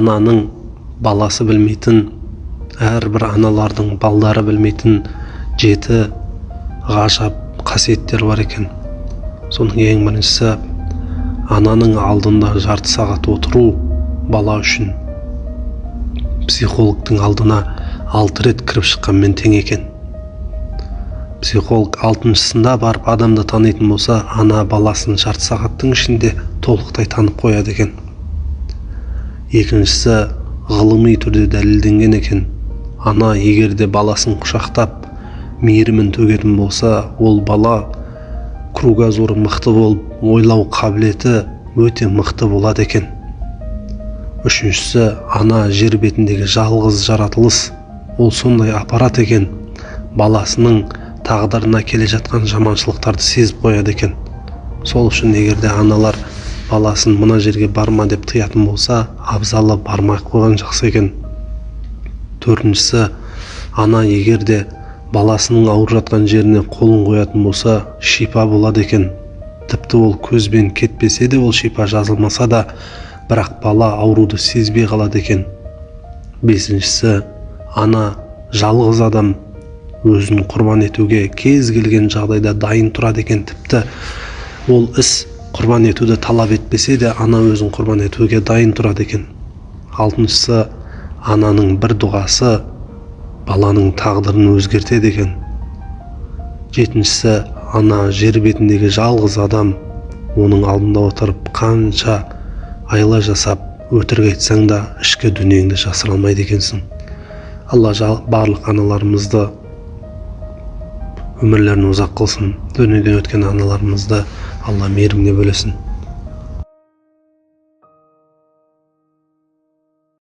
Ананың баласы білмейтін, әрбір аналардың балдары білмейтін 7 ғажап қасиеттер бар екен. Соның ең біріншісі, ананың алдында жарты сағат отыру бала үшін психологтың алдына 6 рет кіріп шыққанмен тең екен. Психолог 6-шысында барып адамды танитын болса, ана баласын жарты сағаттың ішінде толықтай танып қояды екен. Екіншісі, ғылыми түрде дәлелденген екен. Ана егер де баласын құшақтап мейірімін төгетін болса, ол бала кругозоры мықты болып, ойлау қабілеті өте мықты болады екен. Үшіншісі, ана жер бетіндегі жалғыз жаратылыс, ол сондай аппарат екен, баласының тағдырына келе жатқан жаманшылықтарды сезіп қояды екен. Сол үшін егер де аналар баласын мына жерге барма деп тыятын болса, абзалы бармай қойған жақсы екен. Төртіншісі, ана егер де баласының ауырып жатқан жеріне қолын қоятын болса, шипа болады екен. Тіпті ол көзбен кетпесе де, ол шипа жазылмаса да, бірақ бала ауруды сезбей қалады екен. Бесіншісі, ана жалғыз адам өзін құрбан етуге кез келген жағдайда дайын тұрады екен. Тіпті ол іс құрбан етуді талап етпесе де, ана өзін құрбан етуге дайын тұрады екен. Алтыншысы, ананың бір дұғасы баланың тағдырын өзгертеді екен. Жетіншісі, ана жер бетіндегі жалғыз адам, оның алдында отырып қанша айла жасап өтірік айтсаң да, ішкі дүниеңді жасыра алмайды екенсің. Алла барлық аналарымызды өмірлерін ұзақ қылсын, дүниеден өткен аналарымызды Алла мейіріміне бөлесін.